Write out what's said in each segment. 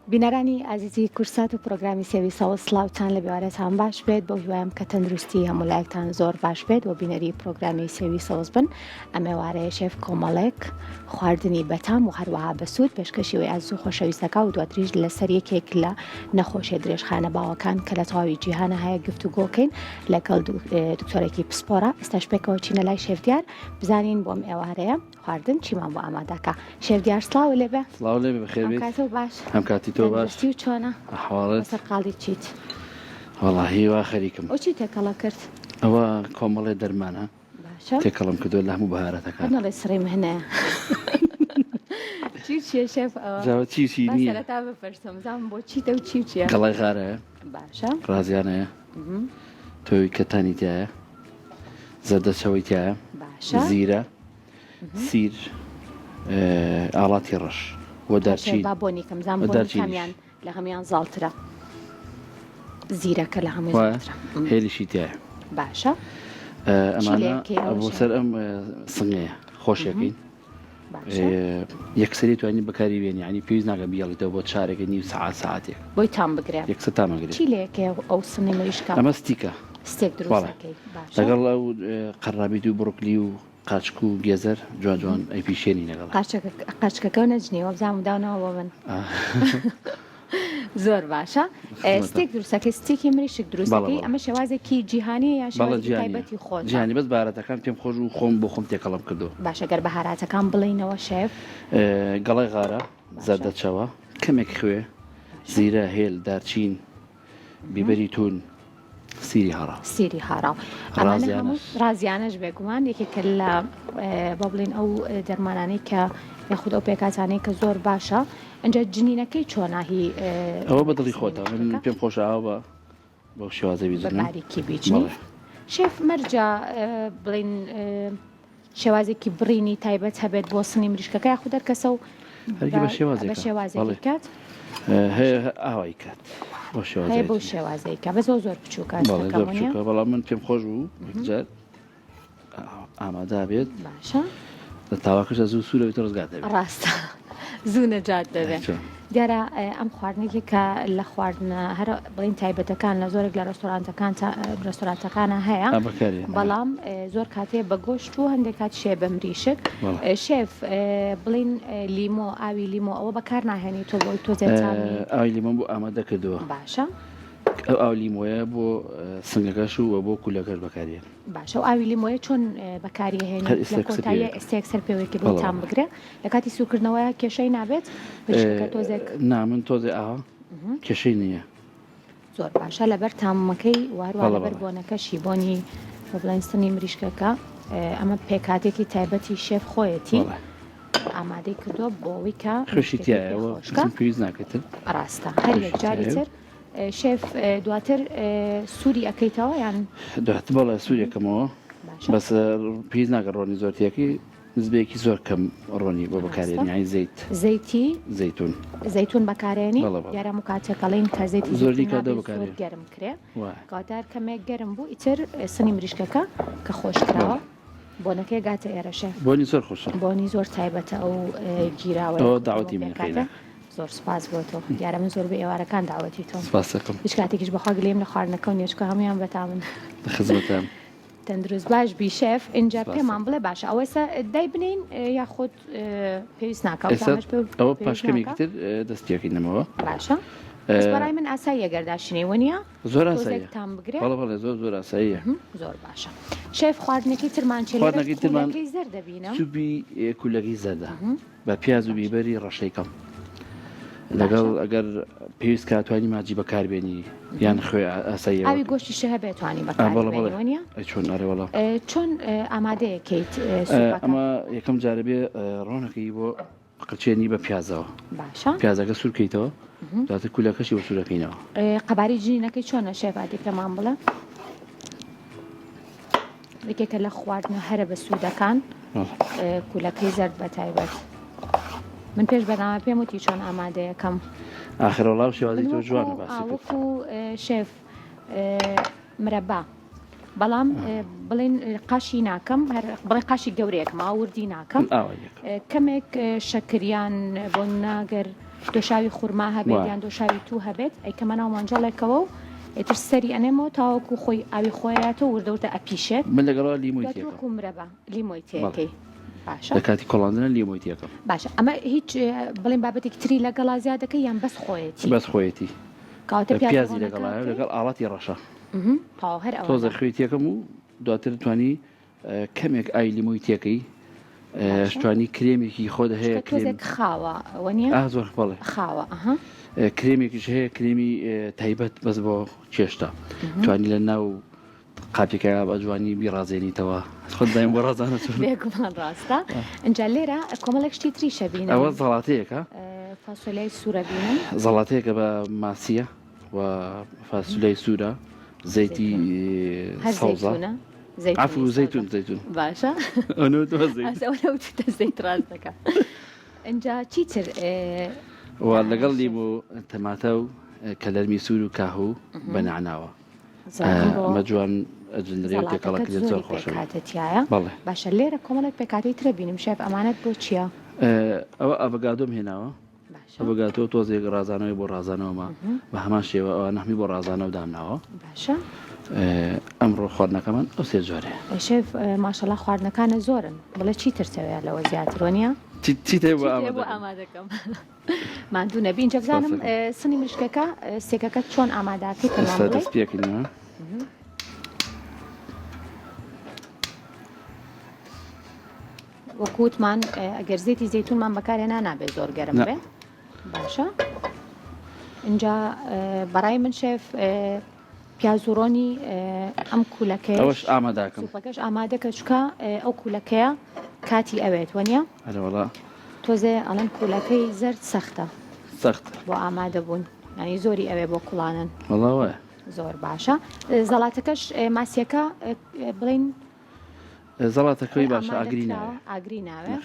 بینەرانی ئازیزی کورسات و پرۆگرامی سێوی سەوز سڵاوتان لە بێوارەتان باش بێت بەو هیوایم کە تەندروستی هەموو لایەکتان زۆر باش بێت و بینەری پرۆگرامی سێوی سەوز بن ئەمێوارەیە شێف کۆمەڵێک خواردنی بەتام و هەروەها بەسوود پێشکەشی وی ئازیز و خۆشەویستەکە و دواتریش لەسەر یەکێک لە نەخۆشیە درێژخانە باوەکان کە لە تەواوی جیهانە هەیە گفتوگۆکەین لەگەڵ دکتۆرێکی پسپۆرە ئێستاش پێکەوە چینە لای شێف دیار بزانین بۆم ئێوارەیە خواردن چیمان بۆ ئامادەکە شێف دیار سڵاو لێبێ سڵاو لێبێ بەخێر بێیت کاتەوە باش هەم کاتی تۆ باش تەندروستی و چۆنە ئەحواڵت سەرقاڵی چیت وەڵاهی وا خەریکم ئەو چی تێکەڵە کرد ئەوە کۆمەڵێ دەرمانە باشە تێکەڵم کردووە لە هەموو بەهاراتەکان نەڵێ سڕی مهنەیە چی چیە شێف ئەوە جاوە چی چی با نییە سەرەتا بپرسم زانم بۆ چیتە و چی و چیە گەڵای غارەیە باشە ڕازیانەیە تۆوی کەتانی تایە زەردەچەوەی تایە باشە زیرە سیر ئاڵاتی ڕەش و دارچین با بۆنی کەم زام و بۆنی دارچینیش. کامیان لە هەموان زاڵترە زیرەکە لە هەمووی وایە زاڵترە هێلیشی تایە باشە ئەمانە لێکەی ئەوە بۆ شێف؟ سەر ئەم سنگەیە خۆشەکەین باشە یەکسەری توانی بەکاری بێنی ینی پێویست ناکە بیڵیتەوە بۆ چارێکە نیو سەعات سەعاتێک بۆی تام بگرێ یەکسەر تامەگرێ چی لێکەیە ئەو سنی مریشکە ئەمە ستیکە ستێک دروست بەڵێ. دەکەی باشە لەگەڵ ئەو قەرابیت و بڕۆکلی و قارچک و گێزەر جوان جوان ئەیپیشێنی لەگەڵ. قارچەکە قارچکەکەو نەجنی وابزانم داونەوە بۆ من. زۆر باشە ستێک دروستەکەی ستێکی مریشک دروستەکەی ئەمە شێوازێکی جیهانیە یان شێوازێکی تایبەتی خۆت جیهانی بەس باراتەکان پێم خۆش و خۆم بۆ خۆم تێکەڵم کردو باشە گەر بەهاراتەکان بڵێینەوە شێف گەڵای غارە زەردەچەوە کەمێک خوێ زیرە هێل دارچین بیبەری تون سیری هاڕاو. سیری هاڕاو. ئەمانە هەمووی ڕازیانەش بێگومان یەکێکە لە با بڵێین ئەو دەرمانانەی کە یاخود ئەو پێکهاتانەی کە زۆر باشە ئینجا جنینەکەی چۆنە هی ئەوە بە دڵی خۆتە من پێم خۆشە ئاوا بە بەو شێوازە بە بیجنم باریکی بیجنی بەڵێ شێف مەرجە بڵێین شێوازێکی بڕینی تایبەت هەبێت بۆ سنی مریشکەکە یاخود هەر کەسە و هەرگی بە شێوازێکە بە شێوازێکی کات هەیە ئاوای کات بۆ شێوازێک هەیە بەو شێوازەی کە بەس زۆر بچووکە بەڵێ زۆر بچووکە بەڵام من پێم خۆش بوو یەکجار ئامادە بێت باشە لە تاواکەشە زوو سوورەوەی ڕزگار دەبێت ڕاستە زوو نەجات دەبێت دیارە ئەم خواردنێکی کە لە خواردنە هەر بڵین تایبەتەکان لە زۆرێک لە ڕێستۆرانتەکان ڕێستۆرانتەکانە هەیە بەڵام زۆر کاتێ بە گۆشت و هەندێک کات شێ بە مریشک شێف بڵین لیمۆ ئاوی لیمۆ ئەوە بەکار ناهێنی تۆ بۆی تۆزێ ئاوی لیمۆ بۆ ئامادە کردووە باشە ئەو ئاو لیمۆیە بۆ سنگەکەش و بۆ کولەکەش بەکارێن باشە و ئاوی لیمۆیە چۆن بەکاری هێنی لە کۆتاییە ئێستێک سەر پێوەیەکی بۆ تام بگرێ لە کاتی سوورکردنەوە کێشەی نابێت مریشکەکە تۆزێک نا من تۆزێ ئاوا کێشەی نییە. زۆر باشە لەبەر تامەکەی واروە لەبەر بۆنەکەشی بۆنی بڵێن سنی مریشکەکە ئەمە پێکاتێکی تایبەتی شێف خۆیەتی ئامادەی کردووە بۆ ئەوەی کە خوشی تایەوە پێویست ناکەێتن ڕاستە هەر یەکجاری تر شێف دواتر سووری ئەەکەیتەوە یان دواتر بەڵێ سووریەکەمەوە بەس پێویست ناکە ڕۆنی زۆر تێکی نسبەیەکی زۆر کەم ڕۆنی بۆ بەکارێنی یانی زەیت. زەیتی؟ زەیتون. زەیتون بەکارێنی؟ بەڵێ بەڵێ. دیارە هەموو کاتێک ئەڵێین کە زەیتی زۆر زەیتون دیکە دە نابێ زۆر بەکارێ. گەرم کرێ. وایە. کەواتە هەر کەمێک گەرم بوو ئیتر سنی مریشکەکە کە خۆش کراوە بەڵێ. بۆنەکەی گاتە ئێرەشێ. بۆنی زۆر خۆشە. بۆنی زۆر تایبەتە ئەو گیراوەیە ئەوە ئەو داوەتی منی پێکهاتە. قەینا. زۆر سوپاس بۆ تۆ. دیارە من زۆربەی ئێوارەکان داوەتی تۆم. سوپاس دەکەم. هیچ کاتێکیش بەخوا گلەییم لە خواردنەکەو نیە چونکە هەموویان بەتامن. لە خزمەتام. تەندروست باش بی شێف ئینجا سپاس پێمان دەکەم. بڵێ باشە ئەوە ئێستا دای بنێین یاخود پێویست ناکا ئەو ئێستا تامەش پێ ئەوە پاش پێویست کەمێکی ناکا تر دەست پێکەینەمەوە. باشە بەس بەڕای من ئاساییە گەر داشینەی وەنیە زۆر تۆزێک ئاساییە تام بگرێ بەڵێ بەڵێ زۆر زۆر ئاساییە. زۆر باشە شێف خواردنەکەی ترمان چیە لێرە خواردنەکەی ترمان کولەکەی زەرد دەبینم سوپی کولەکەی زەردە. بە پیاز و باشە بیبەری ڕەشەی کەم لەگەڵ باشە ئەگەر پێویست کا توانی ماجی بەکار بێنی یان خوێ ئاساییە ئاوی وەک گۆشتیشی هەبێ توانی ئا بەکاری بەڵێ بێنی بەڵێ وەنیە ئەی چۆن ئەرێ وەڵا چۆن ئامادەیەکەیت سوپەکە ئەمە یەکەم جارە بێ ڕۆنەکەی بۆ قرچێنی بە پیازەوە باشە پیازەکە سوور کەیتەوە دواتر کولەکەشی بۆ سوورەکەینەوە قەبارەی جنینەکەی چۆنە شێف ئادی پێمان بڵێ یەکێکە لە خواردنە هەرە بەسوودەکان کولەکەی زەرد بە تایبەت من پێش بەرنامە پێم وتی چۆن ئامادەیەکەم ئاخر وەڵا و شێوازی تۆ جوانە باسی کرد وەکو شێف مرەبا بەڵام بڵێن قاشی ناکەم هەر بڵێ قاشی گەورەیەکم ئاوردی ناکەم کەمێک شەکریان بۆ ناگەر. دۆشاوی خورما هەبێت یان دۆشاوی تو هەبێت ئەیکەمە ناو مەنجەڵێکەوە و ئیتر سەری ئەنێمەوە تاوەکو خۆی ئاوی خۆیاتەوە وردە وردە ئەپیشێت. من لەگەڵا لیمۆی دواتر تێکەم. وەکو مرەبا لیمۆی تێکەی. باشە. لە کاتی کوڵاندنە لیمۆی تێکەم. باشە ئەمە هیچ بڵێن بابەتێکی تری لەگەڵا زیاد دەکەی یان بەس خۆیەتی؟ بەس خۆیەتی. کەواتە پیاز پیازی ڕۆنەکە لەگەڵایە ئەکەی؟ لەگەڵ ئاڵەتی ڕەشە. تەواو هەر تۆزە ئەوەنە. خوێی تێکەم و دواتر توانی کەمێک ئاوی لیمۆی تێکەی شتوانی کرێمێکی خۆت هەیە کرێم خاوە وەنیە زۆر بەڵێ خاوە ئەها کرێمێکیش هەیە کرێمی تایبەت بەس بۆ چێشتە توانی لە ناو قاپێکە بە جوانی بیڕازێنیتەوە خۆت دایم بۆ ڕازانە بێگومان ڕاستە ئینجا لێرە کۆمەڵێک شتی تریشە بینم ئەوە زەڵاتەیەکە فاسۆلیای سوورە بینم زەڵاتەیەکە بە ماسیە و فاسولای سوورە زەیتی سەوزە عەفو زەیتون زەیتون باشە زەیت ڕاست دەکە ئینجا چیتر و لەگەڵ لیمۆ تەماتە و کەلەرمی سوور و کاهو بە نەعناوە ئەمە جوان ئەجنرێ و تێکەڵەکرێت زۆر خۆشە تایە باشە لێرە کۆمەڵێک پێکاتی ترە بینم شێف ئەمانەت بۆ چییە؟ ئەوە ئەڤگادۆم هێناوە ئەڤۆگاتۆ تۆزێک ڕازانەوەی بۆ ڕازانەوەمە بە هەمان شێوە ئەوانە هەمی بۆ ڕازانەوە دامناوە. باشە. ئەمڕۆ خواردنەکەمان ئەو سێ جۆرەیە. شێف ماشەڵا خواردنەکانە زۆرن بڵێ چی ترتەوێ لەوە زیاتر وەنیە؟ چیت هەیە بۆ ئامادە ئامادەکەم. ماندوو نەبی ئینجا بزانم سنی مریشکەکە ستێکەکە چۆن ئاماداکەی پێمان ئێستا دەست پێکەینەوە. وەکو وتمان ئەگەر زەیتی زەیتونمان بەکارهێنا نابێت زۆر گەرم بێ باشە اینجا بەڕای من شێف پیاز و ڕۆنی ئەم کولەکەی ئەوش ئاماداکەم سوپەکەش ئامادەکە چکە ئەو کولەکەیە کاتی ئەوێت وەنیە ئەرەوەڵا تۆزێ ئەڵێن کولەکەی زەرد سەختە سەخت بۆ ئامادە بوون ینی زۆری ئەوێ بۆ کوڵانن وەڵا وایە زۆر باشە زەڵاتەکەش ماسیەکە بڵین زەڵاتەکەی باشە ئاگری ناوێ ئاگری ناوێ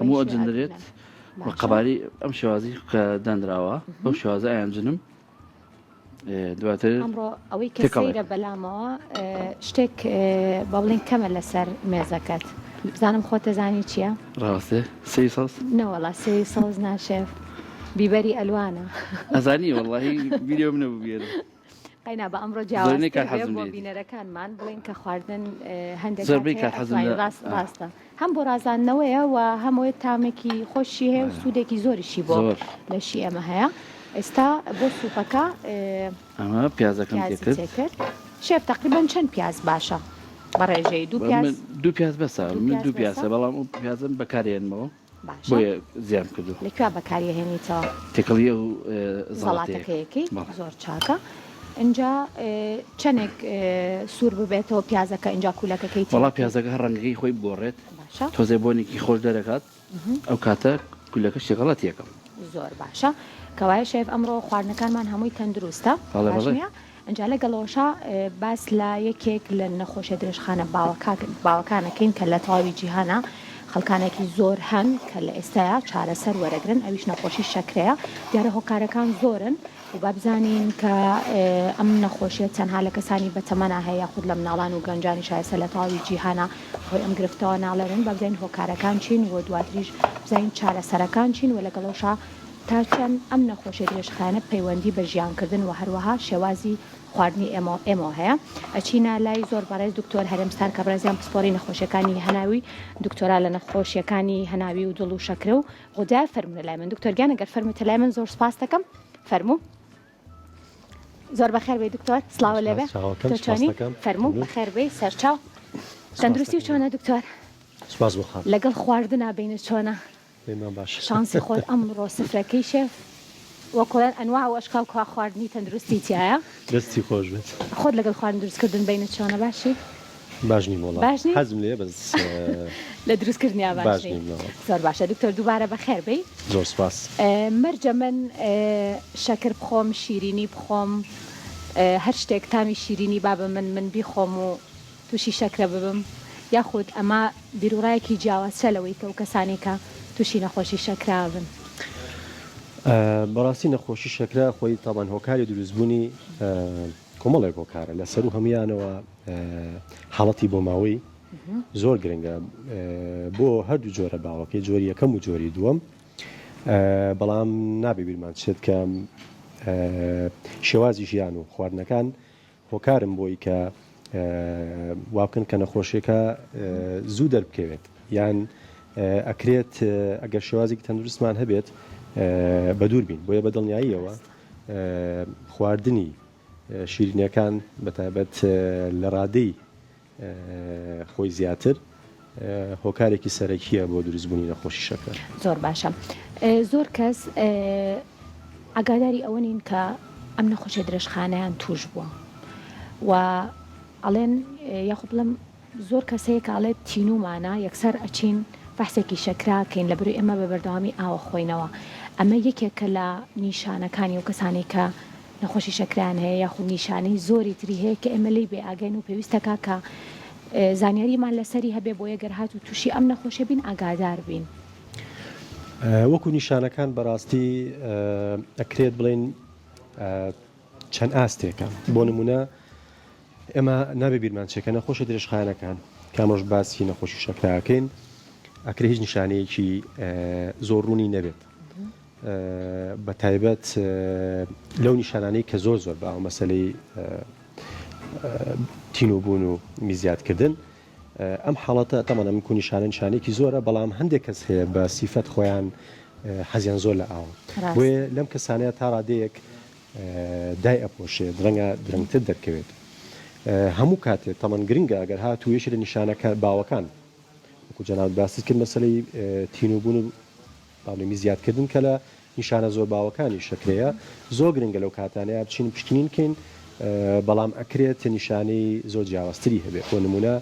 هەموو ئەجندرێت بە قەباری ئەم شێوازی کە دانراوە بەو شێوازە ئەیانجنم دواتر ئەمڕۆ ئەوەی کە سەیرە بەلامەوە شتێک بە بڵین کەمە لەسەر مێزەکەت بزانم خۆت دەزانی چییە؟ ڕاستێ سێوی سەوز؟ نەوەڵا سێوی سەوز ناشێف بیبەری ئەلوانە ئەزانی وەڵی بیرێ منە بێرم قەینا بە ئەمڕۆ زۆرینەی جیاوازتر کات بێ حەزم بۆ لێیەتی. بینەرەکانمان بڵێین کە خواردن هەندێک زۆربەی کات کات هەیە حەزم ئەتوانین لە ڕاست ڕاستە هەم بۆ ڕازاندنەوەیە و هەم ئەوەی تامێکی خۆشی هەیە و سوودێکی زۆریشی بۆ زۆر. لەشی ئێمە هەیە ئێستا بۆ سوپەکە ئەمە پیازەکەم پیازی تێکرد تێکرد شێف تەقریبەن چەند پیاز باشە بە ڕێژەی دوو پیاز من دوو پیاز بەسە دوو من پیاز دوو بەسە پیازە بەڵام ئەو پیازم بەکارێنمەوە باشە بۆیە زیام کردووە. لە کوێ بەکاری ئەهێنیتەوە؟ تێکەڵی ئەو زەڵاتەیە زەڵاتەکەیەکەی بەڵێ. زۆر چاکە ئینجا چەنێک سوور ببێتەوە پیازەکە ئینجا کولەکەکەی وەڵا تێ بکەی؟ پیازەکە هەر ڕەنگەکەی خۆی بگۆڕێت باشە. تۆزێ بۆنێکی خۆش دەرەکات ئەو کاتە کولەکەش تێکەڵە تێکەم. زۆر باشە کەوایە شێف ئەمڕۆ خواردنەکانمان هەمووی تەندروستە بەڵێ باش بەڵێ. نییە؟ ئینجا لەگەڵ ئەوەشا باس لە یەکێک لە نەخۆشیە درێژخانە باوەکان ئەکەین کە لە تەواوی جیهانا خەڵکانێکی زۆر هەن کە لە ئێستایا چارەسەر وەرەگرن ئەویش نەخۆشی شەکرەیە دیارە هۆکارەکان زۆرن و با بزانین کە ئەم نەخۆشیە تەنها لە کەسانی بەتەمەنا هەیە یاخود لە مناڵان و گەنجانیش ئێستا لە تەواوی جیهانا هۆی ئەم گرفتەوە ناڵێنن با بزانین هۆکارەکان چین و دواتریش بزانین چارەسەرەکان چین و لەگەڵ ئەوەشا تا چەند ئەم نەخۆشیە درێژخایەنە پەیوەندی بە ژیانکردن و هەروەها شێوازی خواردنی ئێمەوە هەیە؟ ئەچینە لای زۆر بەڕێز دکتۆر هەرێم ستار کە بەڕێزیان پسپۆری نەخۆشیەکانی هەناوی دکتۆرا لە نەخۆشیەکانی هەناوی و دڵ و شەکرە و غودە فەرموونە لای من دکتۆر گیان ئەگەر فەرمووتە لای من زۆر سپاست دەکەم فەرموو زۆر بەخێر بێی دکتۆر سڵاوە لێبێ تۆ چۆنی فەرموو بەخێر بێی سەرچاو تەندروستی چۆنە دکتۆر سپاس بۆ خوا لەگەڵ خواردنا بینە چۆنە پێمان باشە. شانسی خۆت ئەمڕۆ سفرەکەی شێف وەکۆڵێن ئەنواع و ئەشکال کوا خواردنی تەندروستی تیایە. دەستی خۆش بێت. خۆت لەگەڵ خواردن دروست کردن بەینت چۆنە باشی؟ باش نیم وەڵا. باش نیت؟ حەزم لێیە بەس لە دروست کردنیا باش باش نیت. نیم نەوەڵا. زۆر باشە دکتۆر دووبارە بەخێر بێی. زۆر سوپاس. مەرجە من شەکر بخۆم شیرینی بخۆم هەر شتێک تامی شیرینی با بە من من بیخۆم و توشی شەکرە ببم یاخود ئەمە بیروڕایەکی جیاوازترە لەوەی کە ئەو کەسانەی کە توشی نەخۆشی شەکرە ئەبن؟ بەڕاستی نەخۆشی شەکرە خۆی تەبعەن هۆکاری دروستبوونی کۆمەڵێک هۆکارە لە سەروو هەموویانەوە حاڵەتی بۆماوەی زۆر گرنگە بۆ هەردوو جۆرە باوەکەی جۆری یەکەم و جۆری دووەم. بەڵام نابێ بیرمان چێت کە شێوازی ژیان و خواردنەکان هۆکارن بۆی کە وابکەن کە نەخۆشیەکە زوو دەربکەوێت یان ئەکرێت ئەگەر شێوازێکی تەندروستمان هەبێت بەدوور بین بۆیە بە دڵنیاییەوە خواردنی شیرینیەکان بەتایبەت لە ڕادەی خۆی زیاتر هۆکارێکی سەرەکیە بۆ دروستبوونی نەخۆشی شەکرە. زۆر باشە زۆر کەس ئاگاداری ئەوە نین کە ئەم نەخۆشیە درێژخانەیان توش بووە و ئەڵێن یاخۆ بڵێم زۆر کەس هەیە کە ئەڵێت تینوومانە یەکسەر ئەچین فەحسێکی شەکرە کەین لەبەرو ئێمە بە بەردەوامی ئاوە خۆینەوە ئەمە یەکێکە لە نیشانەکانی ئەو کەسانەی کە نەخۆشی شەکرەیان هەیە یاخود نیشانەی زۆری تری هەیە کە ئێمە لێی بێ ئاگاین و پێویستەکا کە زانیاریمان لەسەری هەبێ بۆیە گەر هاتوو تووشی ئەم نەخۆشیە بین ئاگادار بین. وەکو نیشانەکان بەڕاستی ئەکرێت بڵێین چەند ئاستێکە بۆ نمونە ئێمە نابێ بیرمان چێ کە نەخۆشە درێژخایەنەکان کامڕۆژ باسی نەخۆشی شەکرە ئەکەین ئەکرێ هیچ نیشانەیەکی زۆر ڕوونی نەبێت بە تایبەت لەو نیشانانەی کە زۆر زۆر باوە مەسەلەی تینوبوون و میزیادکردن ئەم حاڵەتە تەمان ئەم کو نیشانە نیشانێکی زۆرە بەڵام هەندێک کەس هەیە بە سیفەت خۆیان حەزیان زۆر لە ئاوە بۆیە لەم کەسانەیە تا ڕادەیەک دای ئەپۆشێت ڕەنگە درەنگتر دەرکەوێت هەموو کاتێ تەمەن گرنگە ئەگەر هاتوو یەکێ لە نیشانەکە باوەکان وەکو جەنابت باست کرد مەسەلەی تینوبوون و باڵێمی زیادکردن کە لە نیشانە زۆر باوەکانی شەکرەیە زۆر گرنگە لەو کاتانەیا بچین پشکنین بکەین بەڵام ئەکرێت نیشانەی زۆر جیاوازتری هەبێت بۆ نمونە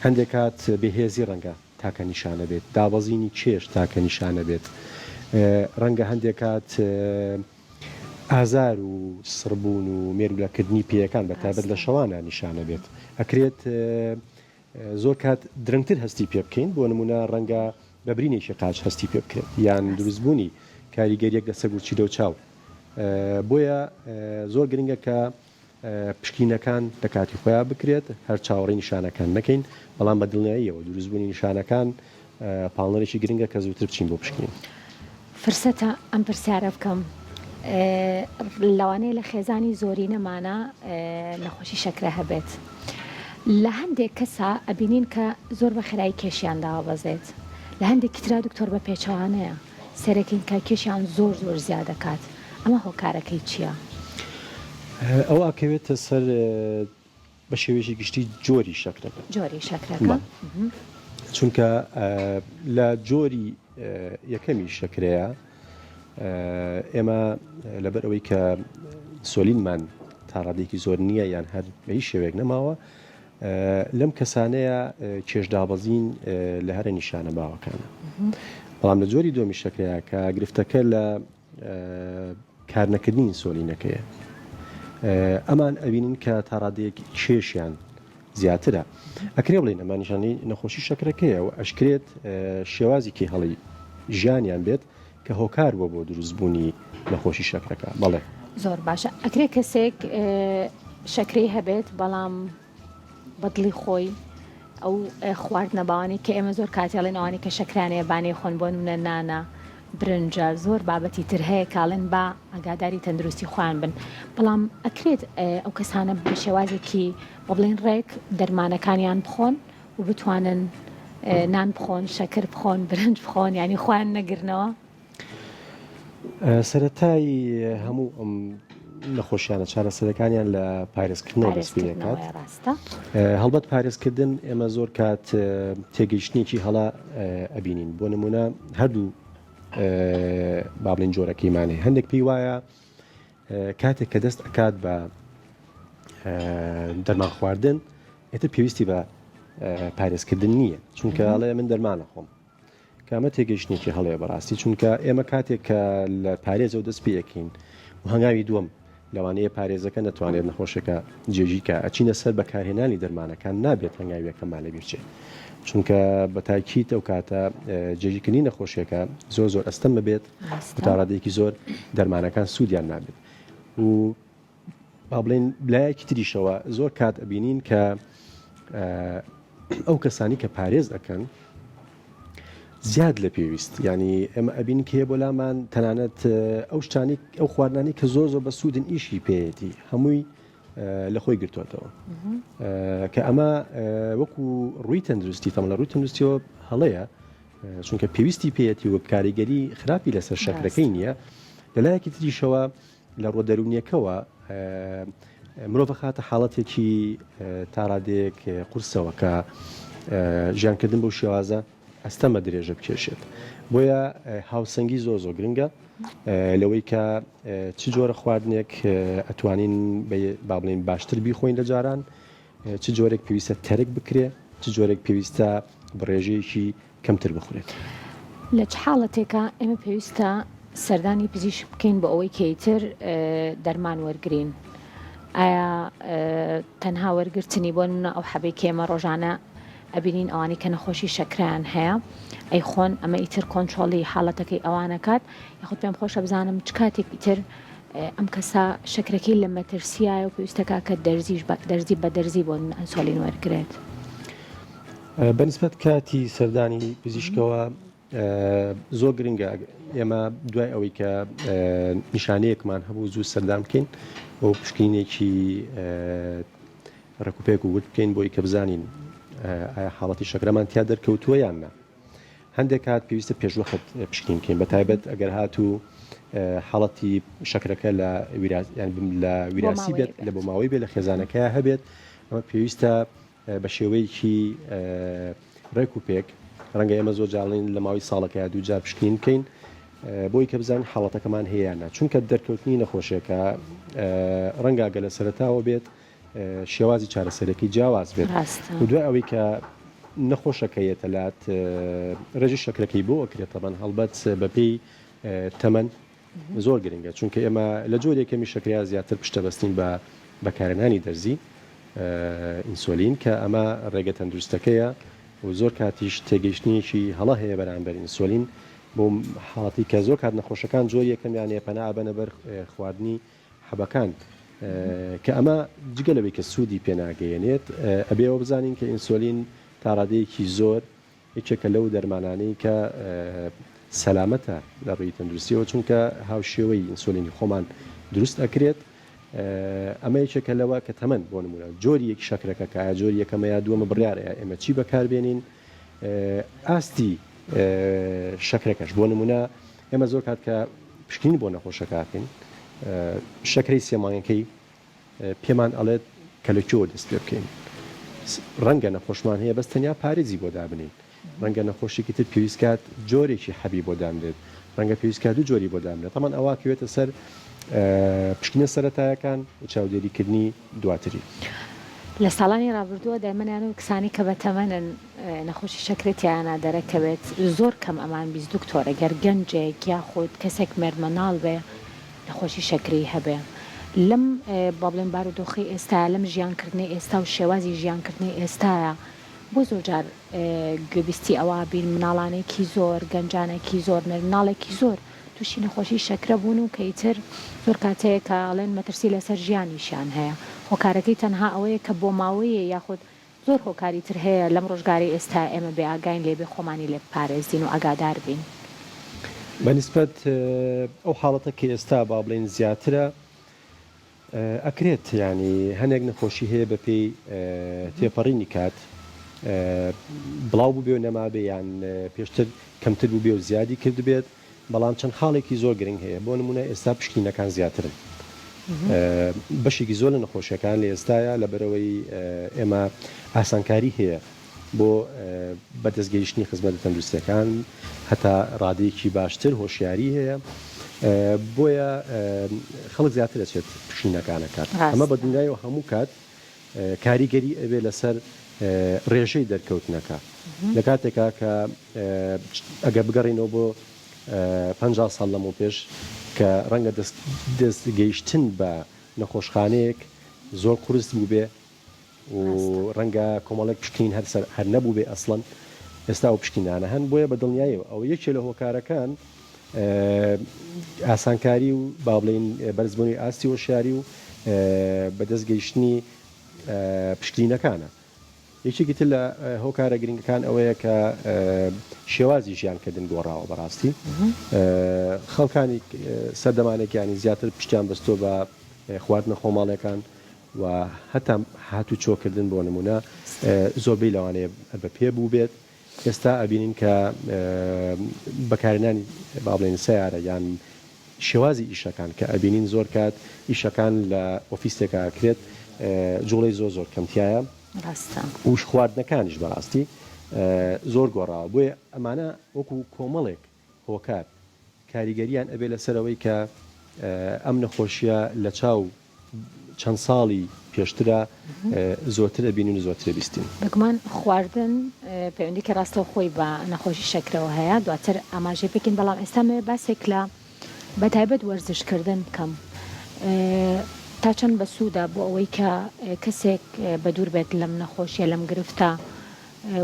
هەندێک کات بێهێزی ڕەنگە تاکە نیشانە بێت دابەزینی کێش تاکە نیشانە بێت ڕەنگە هەندێک کات ئازار و سڕبوون و مێرولەکردنی پێیەکان بە تایبەت لە شەوانە نیشانە بێت ئەکرێت زۆر کات درەنگتر هەستی پێ بکەین، بۆ نموونە ڕەنگە بە برینێکی قاچ هەستی پێ بکرێت یان دروستبوونی کاریگەرییەک لەسەر گورچیلە و چاو. بۆیە زۆر گرنگە کە پشکینەکان لە کاتی خۆیان بکرێت، هەر چاوەڕێی نیشانەکان نەکەین، بەڵام بە دڵنیاییەوە دروستبوونی نیشانەکان پاڵنەرێکی گرنگە کە زووتر بچین بۆ پشکنین. فرسەتە ئەم پرسیارە بکەم لەوانەیە لە خێزانی زۆرینەمانا نەخۆشی شەکرە هەبێت لە هەندێک کەسا ئەبینین کە زۆر بە خێرایی کێشیان داوەبەزێت لە هەندێکی ترا دکتۆر بە پێچەوانەیە سەرەکین کە کێشیان زۆر زۆر زیاد دەکات ئەمە هۆکارەکەی چییە؟ ئەوە ئەکەوێتە سەر بە شێوەیەکی گشتی جۆری شەکرەکە. جۆری شەکرەکە. چونکە لە جۆری یەکەمی شەکرەیە ئێمە لەبەر ئەوەی کە سۆلینمان تا ڕادێکی زۆر نییە یان هەر بە هیچ شێوەیەک نەماوە لەم کەسانەیە کێشدابەزین لە هەرە نیشانە باوەکانە بەڵام لە جۆری دۆمی شەکرەیە کە گرفتەکە لە کارنەکردنی ئینسۆلینەکەیە ئەمان ئەبینین کە تا ڕادەیەک کێشیان زیاترە ئەکرێ بڵێین ئەمان نیشانەی نەخۆشی شەکرەکەیە و ئەشکرێت شێوازێکی هەڵی ژیانیان بێت کە هۆکار بووە بۆ دروستبوونی نەخۆشی شەکرەکە بەڵێ. زۆر باشە ئەکرێ کەسێک شەکرەی هەبێت بەڵام بە دڵی خۆی ئەو خواردنە باوانەی کە ئێمە زۆر کاتی ئەڵێن ئەوانەی کە شەکران هەیە با نەیخۆن بۆ نمونە نانە برنجە زۆر بابەتی تر هەیە کە ئەڵێن با ئاگاداری تەندروستی خۆیان بن بەڵام ئەکرێت ئەو کەسانە بە شێوازێکی بۆ بڵێن ڕێک دەرمانەکانیان بخۆن و بتوانن نان بخۆن شەکر بخۆن برنج بخۆن ینی خۆیان نەگرنەوە سەرەتای هەموو ئەم نەخۆشیانە چارەسەرەکانیان لە پارێزکردنەوە دەست پێ دەکات هەڵبەت پارێزکردن ئێمە زۆر کات تێگەیشتنێکی هەڵە ئەبینین بۆ نمونە هەردوو با بڵێین جۆرەکەیمانێ هەندێک پێی وایە کاتێک کە دەست ئەکات بە دەرمان خواردن ئێتر پێویستی بە پارێزکردن نییە چونکە ئەڵێ من دەرمانە خۆم کە ئەمە تێگەیشتنێکی هەڵەیە بەڕاستی چونکە ئێمە کاتێک کە لە پارێزەوە دەست پێ ئەکەین و هەنگاوی دووەم لەوانەیە پارێزەکە نەتوانێت نەخۆشەکە جێگیر کا ئەچینە سەر بەکارهێنانی دەرمانەکان نابێت هەنگاوی یەکەممان لەبیر چێت چونکە بە تاکیت ئەو کاتە جێگیرکردنی نەخۆشیەکە زۆر زۆر ئەستەم ببێت و تا ڕادەیەکی زۆر دەرمانەکان سوودیان نابێت و با بڵێین لایەکی تریشەوە زۆر کات ئەبینین کە ئەو کەسانی کە پارێز ئەکەن. زیاد لە پێویست یانی ئێمە ئەبینین کە هەیە بۆ لامان تەنانەت ئەو شتانەی ئەو خواردنانەی کە زۆر زۆر بەسوودن ئیشی پێیەتی هەمووی لە خۆی گرتوێتەوە کە ئەمە وەکو ڕووی تەندروستی تەمە لە ڕووی تەندروستیەوە هەڵەیە چونکە پێویستی پێیەتی وەک کاریگەری خراپی لەسەر شەکرەکەی نییە لەلایەکی تریشەوە لە ڕووە دەروونیەکەوە مرۆڤ خاتە حاڵەتێکی تاڕادەیەک قورسەوە کە ژیانکردن بەو شێوازە ئەستەمە درێژە بکێشێت. بۆیە هاوسەنگی زۆر زۆر گرنگە لەوەی کە چ جۆرە خواردنێک ئەتوانین با بڵێین باشتر بیخۆین لە جاران، چ جۆرێک پێویستە تەرک بکرێ، چ جۆرێک پێویستە بە ڕێژەیەکی کەمتر بخورێت. لە چ حاڵەتێکا ئێمە پێویستە سەردانی پزیشک بکەین بۆ ئەوەی کە ئیتر دەرمان وەرگرین؟ ئایا تەنها وەرگرتنی بۆ نمونە ئەو حەبەی کە ئێمە ڕۆژانە ئەبینین ئەوانەی کە نەخۆشی شەکرەیان هەیە ئەیخۆن ئەمە ئیتر کۆنترۆڵی حاڵەتەکەی ئەوان ئەکات یاخود پێم خۆشە بزانم چ کاتێک ئیتر ئەم کەسە شەکرەکەی لە مەترسیایە و پێویستەکە کە دەرزیش دەرزی بە دەرزی بۆ ئەنسۆلین وەرگێت. بەنسبەت کاتی سەردانی پزیشکەوە زۆر گرنگە ئێمە دوای ئەوەی کە نیشانەیەکمان هەبوو زوو سەردان بکەین بۆ پشکنینێکی ڕێکوپێک و ورد بکەین بۆی کە بزانین ئایا حاڵەتی شەکرەمان تیا دەرکەوتووە یان نا. هەندێک کات پێویستە پێشوەخت پشکنین بکەین بە تایبەت ئەگەر هاتوو حاڵەتی شەکرەکە لە لە ویراسی بێت لە بۆ ماوەی بێت لە خێزانەکەی هەبێت ئەمە پێویستە بە شێوەیەکی ڕێک و پێک ڕەنگە ئێمە زۆر جاڵین لە ماوەی ساڵەکە دوو جار پشکنین بکەین بۆی کە بزانین حاڵەتەکەمان هەیە یان نا چونکە دەرکەوتنی نەخۆشیەکە ڕەنگە گە لە سەرەتاوە بێت شێوازی چارەسەرەکەی جیاواز بێت و دوای ئەوەی کە نەخۆشەکە یەتە لات ڕێژەی شەکرەکەی بۆ ئەکرێت تەبەن هەڵبەت بەپێی تەمەن زۆر گرنگە چونکە ئێمە لە جۆری یەکەمی شەکرەیا زیاتر پشتە بەستین بە بەکارهێنانی دەرزی ئینسۆلین کە ئەمە ڕێگە تەندروستەکەیە و زۆر کاتیش تێگەیشتنێکی هەڵە هەیە بەرامبەر ئینسۆلین بۆ حاڵەتی کە زۆر کات نەخۆشەکان جۆری یەکەمیان هەیە پەنا ئەبەنە بەر خواردنی حەبەکان کە ئەمە جگە لەوەی کە سوودی پێناگەیەنێت ئەبێ ئەوە بزانین کە ئینسۆلین تا ڕادەیەکی زۆر یەکێکە لەو دەرمانانەی کە سەلامەتە لە ڕووی تەندروستیەوە چونکە هاوشێوەی ئینسۆلینی خۆمان دروست ئەکرێت ئەمە یەکێکە لەوە کە تەمەن بۆ نمونە جۆری یەکی شەکرەکە کە ئایا جۆری یەکەمە یا دووەمە بڕیارە ئێمە چی بەکاربێنین ئاستی شەکرەکەش بۆ نمونە ئێمە زۆر کات کە پشکنین بۆ نەخۆشەکە ئەکەین شەکرەی سێ مانگەکەی پێمان ئەڵێت کە لە کوێوە دەست پێ بکەین. ڕەنگە نەخۆشمان هەیە بەس تەنیا پارێزی بۆ دابنێین. ڕەنگە نەخۆشێکی تر پێویست کات جۆرێکی حەبی بۆ دانرێت. ڕەنگە پێویست کات دوو جۆری بۆ دابنرێت. تەبعەن ئەوە ئەکەوێتە سەر پشکنینە سەرەتایەکان و چاودێریکردنی دواتری. لە ساڵانی ڕابردووە دایمەنیان و کسانی کە بەتەمەنن نەخۆشی شەکرە تیایانا دەرەکەوێت زۆر کەم ئەمان 20 دکتۆر گەر گەنجێک یاخود کەسێک مێردمناڵ بێ نەخۆشی شەکرەی هەبێ لەم با بڵێم بارودۆخەی ئێستایا لەم ژیان کردنەی ئێستا و شێوازی ژیان کردنەی ئێستایا بۆ زۆر جار گوێبیستی ئەوە بین مناڵانێکی زۆر گەنجانێکی زۆر مێردمناڵێکی زۆر توشی نەخۆشی شەکرە بوون و کە ئیتر زۆر کات هەیە کە ئەڵێن مەترسی لەسەر ژیانیشیان هەیە هۆکارەکەی تەنها ئەوەیە کە بۆماوەیە یاخود زۆر هۆکاری تر هەیە لەم ڕۆژگارەی ئێستا ئێمە بێ ئاگاین لێ بێ خۆمانی لێ بپارێزین و ئاگادار بین. بە نیسبەت ئەو حاڵەتە کە ئێستا با بڵێین زیاترە ئەکرێت یانی هەنێک نەخۆشی هەیە بە پێی تێپەڕینی کات بڵاو بووبێ و نەمابێ یان پێشتر کەمتر بووبێ و زیادی کردبێت بەڵام چەند خاڵێکی زۆر گرنگ هەیە، بۆ نموونە ئێستا پشکنینەکان زیاترن، بەشێکی زۆر لە نەخۆشیەکان لە ئێستایا لەبەرئەوەی ئێمە ئاسانکاری هەیە بۆ بەدەست گەیشتنی خزمەتە تەندروستیەکان هەتا ڕادەیەکی باشتر هۆشیاری هەیە بۆیە خەڵک زیاتر ئەچێت پشکنینەکان ئەکات ئەمە بە دڵنیایەوە هەموو کات کاریگەری ئەبێ لەسەر ڕێژەی دەرکەوتنەکە لە کاتێکا کە ئەگەر بگەڕێینەوە بۆ 50 ساڵ لەمەو پێش کە ڕەنگە دەست گەیشتن بە نەخۆشخانەیەک زۆر قورس بووبێ و ڕەنگە کۆمەڵێک پشکنین هەر سەر هەر نەبووبێ ئەسڵەن ئێستا ئەو پشکنینانە هەن بۆیە بە دڵنیایەوە ئەوە یەکێ لە هۆکارەکان ئاسانکاری و با بڵێین بەرزبوونی ئاستی هۆشیاری و بەدەست گەیشتنی پشکنینەکانە. یەکێکی تر لە هۆکارە گرنگەکان ئەوەیە کە شێوازی ژیانکردن گۆڕاوە بەڕاستی خەڵکانی سەردەمانێک یانی زیاتر پشتیان بەستووە بە خواردنە خۆماڵیەکان و هەتا هاتوچۆکردن بۆ نمونە زۆربەی لەوانەیە بە پێ بووبێت ئێستا ئەبینین کە بەکارهێنانی با بڵێین سەیارە یان شێوازی ئیشەکان کە ئەبینین زۆر کات ئیشەکان لە ئۆفیسێکا ئەکرێت جوڵەی زۆر زۆر کەم تیایە ڕاستە. و خواردنەکانیش بەڕاستی زۆر گۆڕاوە بۆیە ئەمانە وەکو کۆمەڵێک هۆکار کاریگەریان ئەبێ لەسەر ئەوەی کە ئەم نەخۆشیە لە چاو چەند ساڵی پێشترا زۆرتر ئەبینین و زۆرتر ئەبیستین. بێگومان خواردن پەیوەندیکی ڕاستەوخۆی بە نەخۆشی شەکرەوە هەیە دواتر ئاماژەی پێکەین بەڵام ئێستا مەوێ باسێک لە بەتایبەت وەرزش کردن بکەم تا چەند بەسوودە بۆ ئەوەی کە کەسێک بەدوور بێت لەم نەخۆشیە لەم گرفتە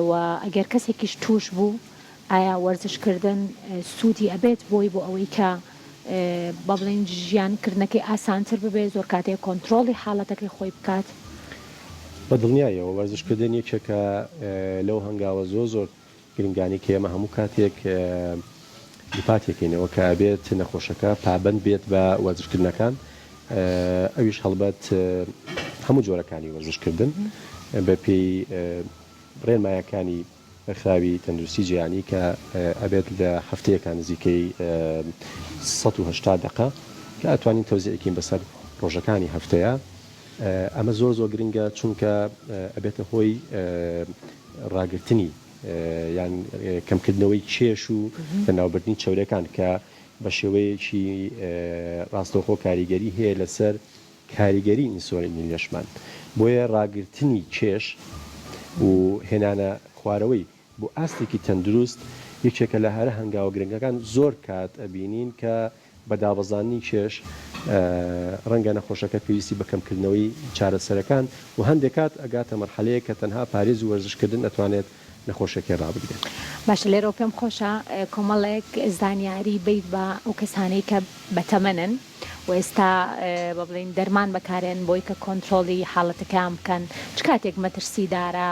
و ئەگەر کەسێکیش توش بوو ئایا وەرزش کردن سوودی ئەبێت بۆی بۆ ئەوەی کە با بڵێین ژیان کردنەکەی ئاسانتر ببێت زۆر کاتێ کۆنترۆڵی حاڵەتەکەی خۆی بکات؟ بە دڵنیایەوە وەرزش کردن یەکێکە لەو هەنگاوە زۆر زۆر گرنگانەی کە ئێمە هەموو کاتێک دووپاتێکەینەوە کە ئەبێت نەخۆشەکە پابەند بێت بە وەرزشکردنەکان ئەویش هەڵبەت هەموو جۆرەکانی وەرزشکردن بە پێی ڕێنمایەکانی ڕێکخراوی تەندروستی جیهانی کە ئەبێت لە هەفتەیەکا نزیکەی 180 دەقە کە ئەتوانین تەوزیعی کەین بەسەر ڕۆژەکانی هەفتەیە ئەمە زۆر زۆر گرنگە چونکە ئەبێتە هۆی ڕاگرتنی یان کەمکردنەوەی کێش و لەناوبردنی چەورەکان کە بە شێوەیەکی ڕاستەوخۆ کاریگەری هەیە لەسەر کاریگەری ئینسۆلینی لەشمان، بۆیە ڕاگرتنی کێش و هێنانە خوارەوەی بۆ ئاستێکی تەندروست یەکێکە لە هەرە هەنگاوە گرنگەکان، زۆر کات ئەبینین کە بە دابەزاندنی کێش ڕەنگە نەخۆشەکە پێویستی بە کەمکردنەوەی چارەسەرەکان و هەندێک کات ئەگاتە مەرحەلەیەک کە تەنها پارێز و وەرزشکردن ئەتوانێت نەخۆشیەکەی ڕابگرێت. باشە لێرەوە پێم خۆشە کۆمەڵێک زانیاری بەیت بە ئەو کەسانەی کە بەتەمەنن و ئێستا با بڵێین دەرمان بەکارێن بۆی کە کۆنترۆڵی حاڵەتەکەیان بکەن چ کاتێک مەترسیدارە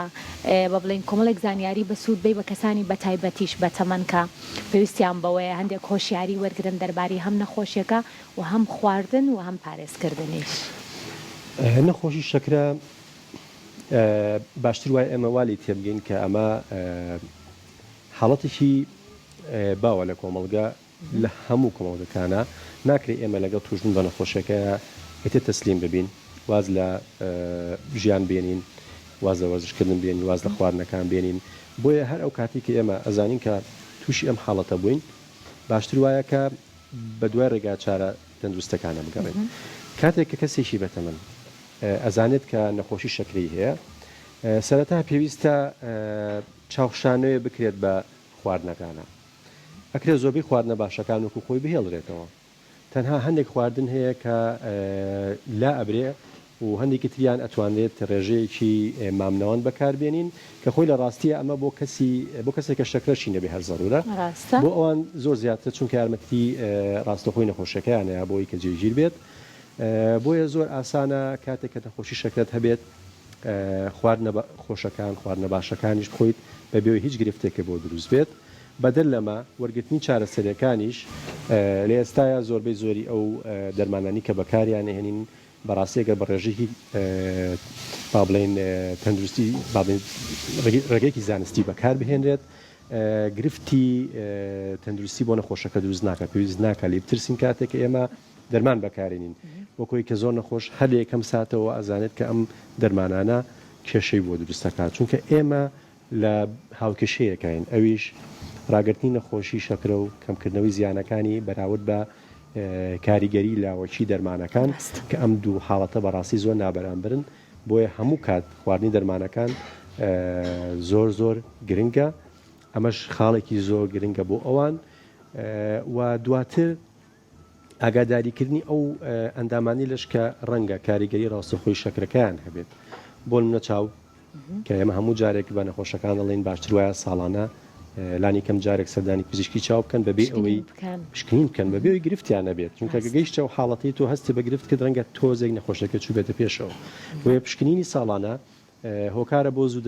با بڵێین کۆمەڵێک زانیاری بەسوود بەی بە کەسانی بەتایبەتیش بەتەمەن کە پێویستیان بەوەیە هەندێک هۆشیاری وەرگرن دەرباری هەم نەخۆشیەکە و هەم خواردن و هەم پارێزکردنیش. نەخۆشی شەکرە باشتر وایە ئێمە وا لێی تێبگەین کە ئەمە حاڵەتێکی باوە لە کۆمەڵگە لە هەموو کۆمەڵگەکانا ناکرێ ئێمە لەگەڵ توشبوون بە نەخۆشیەکە ئیتر تەسلیم ببین واز لە ژیان بێنین واز لە وەرزش کردن بێنین واز لە خواردنەکان بێنین بۆیە هەر ئەو کاتەی کە ئێمە ئەزانین کە توشی ئەم حاڵەتە بووین باشتر وایە کە بە دوای ڕێگا چارە تەندروستەکانە بگەڕێین کاتێک کە کەسێکی بەتەمەن ئەزانێت کە نەخۆشی شەکرەی هەیە سەرەتا پێویستە چاوخشانەوەی بکرێت بە خواردنەکانە ئەکرێت زۆربەی خواردنە باشەکان وەکو خۆی بهێڵرێتەوە تەنها هەندێک خواردن هەیە کە لا ئەبرێ و هەندێکی تریان ئەتوانرێت ڕێژەیەکی مامناوەند بەکاربێنین کە خۆی لە ڕاستیە ئەمە بۆ کەسی بۆ کەسێک کە شەکرەشی نەبێ هەر زەرورە ڕاستە. بۆ ئەوان زۆر زیاترە چونکە یارمەتی ڕاستەوخۆی نەخۆشیەکەیان ئەیا بۆ ئەوەی کە جێگیر بێت بۆیە زۆر ئاسانە کاتێک کە نەخۆشی شەکرەت هەبێت خواردنە خۆشەکان، خواردنە باشەکانیش بخۆیت بەبێ ئەوەی هیچ گرفتێکت بۆ دروست بێت. بەدەر لەمە وەرگرتنی چارەسەریەکانیش لە ئێستایا زۆربەی زۆری ئەو دەرمانانی کە بەکاریان ئەهێنین بەڕاستی ئەگەر بە ڕێژەیەکی با بڵێین تەندروستی با بڵێین ڕێگەیەکی زانستی بەکار بهێنرێت گرفتی تەندروستی بۆ نەخۆشەکە دروست ناکات پێویست ناکات لێی بترسین کاتێک کە ئێمە دەرمان بەکارێنین وەک ئەوەی کە زۆر نەخۆش هەر لە یەکەم ساتەوە ئەزانێت کە ئەم دەرمانانە کێشەی بۆ دروست دەکات چونکە ئێمە لە هاوکێشەیەکاین ئەویش ڕاگرتنی نەخۆشی شەکرە و کەمکردنەوەی زیانەکانی بەراورد بە کاریگەری لاوەکی دەرمانەکان کە ئەم دوو حاڵەتە بەڕاستی زۆر نابەرامبەرن بۆیە هەموو کات خواردنی دەرمانەکان زۆر زۆر گرنگە ئەمەش خاڵێکی زۆر گرنگە بۆ ئەوان و دواتر ئاگاداریکردنی ئەو ئەندامانەی لەش کە ڕەنگە کاریگەری ڕاستەوخۆی شەکرەکەیان هەبێت، بۆ نمونە چاو، کە ئێمە هەموو جارێک بە نەخۆشەکان دەڵێین باشتر وایە ساڵانە لانی کەم جارێک سەردانی پزیشکی چاو بکەن بەبێ ئەوەی پشکنین بکەن بەبێ ئەوەی گرفتیان نەبێت، چونکە گە گەیشتە ئەو حاڵەتەی تۆ هەستی بە گرفت کرد ڕەنگە تۆزێک نەخۆشیەکە چووبێتە پێشەوە، بۆیە پشکنینی ساڵانە. هۆکارە بۆ زوو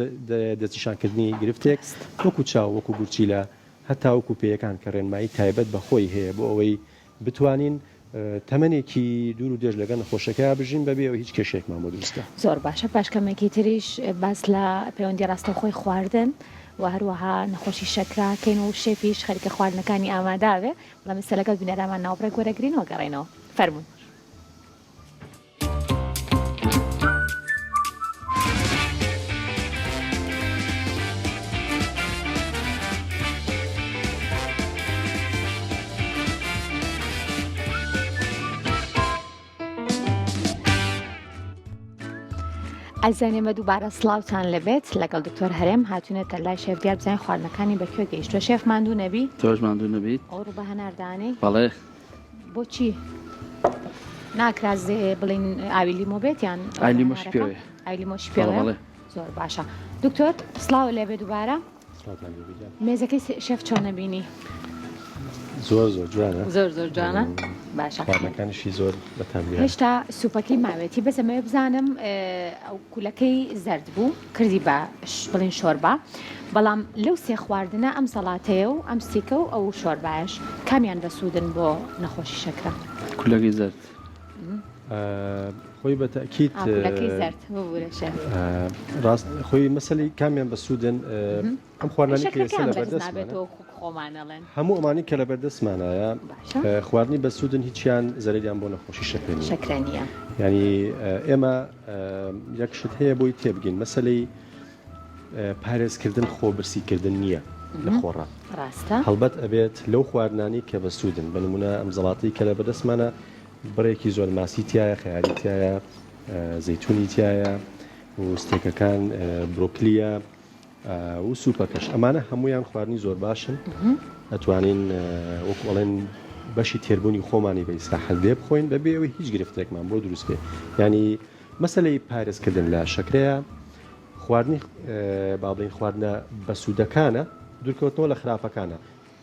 دەستنیشانکردنی گرفتێک وەکو چاو، وەکو گورچیلە، هەتا وەکو پێیەکان کە ڕێنمایی تایبەت بە خۆی هەیە بۆ ئەوەی بتوانین تەمەنێکی دوور و درێژ لەگەڵ نەخۆشەکەیا بژین بەبێ ئەوەی هیچ کێشەیەکمان بۆ دروست کا. زۆر باشە پاش کەمێکی تریش باس لە پەیوەندی ڕاستەوخۆی خواردن و هەروەها نەخۆشی شەکرە کەین و شێفیش خەریکە خواردنەکانی ئامادە بێ بەڵام ئێستا لەگەڵ بینەرانمان ناوبڕێک وەرەگرین و ئەگەڕێینەوە فەرموون. ئازیزان ئێمە دووبارە سڵاوتان لەبێت لەگەڵ دکتۆر هەرێم هاتوونەتە لای شێف دیار بزانین خواردنەکانی بە کوێ گەیشتووە شێف ماندوو نەبی تۆش ماندوو نەبیت ئەو ڕوو بە هەناردانەی بەڵێ بۆچی ناکرا بڵین ئاوی لیمۆ بێت یان ئاوی لیمۆشی پێوەیە ئاوی لیمۆشی پێوەیە زۆر باشە دکتۆر سڵاو لێبێ دووبارە مێزەکەی شێف چۆنە بینی؟ زۆر زۆر جوانە زۆر زۆر جوانە باشە خواردنەکانیشی زۆر بەتام دیارە هێشتا سوپەکەی ماوێتی بەس ئەمەوێ بزانم ئەو کولەکەی زەرد بوو کردی بە بڵین شۆربا بەڵام لەو سێ خواردنە ئەم سەڵاتەیە و ئەم ستیکە و ئەو شۆربایش کامیان بەسوودن بۆ نەخۆشی شەکرە؟ کولەکەی زەرد. خۆی بە تەئکید کولەکەی زەرد ببورە شێف. ڕاست خۆی مەسەلەی کامیان بەسوودن ئەم خواردنانەی کە ئێستا شەکرەکەیان بەرز لەبەردەستمانە نابێتەوە وەکو خۆمان ئەڵێن. هەموو ئەمانەی کە لەبەردەستمانایە باشە. خواردنی بەسوودن هیچیان زەرەریان بۆ نەخۆشی شەکرە نییە. شەکرە نییە. یانی ئێمە یەک شت هەیە بۆی تێبگەین مەسەلەی پارێزکردن خۆ برسیکردن نییە لە خۆڕا. ڕاستە. هەڵبەت ئەبێت لەو خواردنانەی کە بەسوودن بە نموونە ئەم زەڵاتەی کە لەبەردەستمانە بڕێکی زۆر ماسی تیایە، خەیاری تیایە، زەیتونی تیایە و ستێکەکان برۆکلیە و سوپەکەش ئەمانە هەمویان خواردنی زۆر باشن ئەتوانین وەکو ئەڵێن بەشی تێربوونی خۆمانی بە ئیسراحەت لێ بخۆین بەبێ ئەوەی هیچ گرفتێکمان بۆ دروست بێ ینی مەسلەی پارێزکردن لە شەکرەیە خواردنی با بڵێین خواردنە بەسوودەکانە دوورکەوتنەوە لە خراپەکانە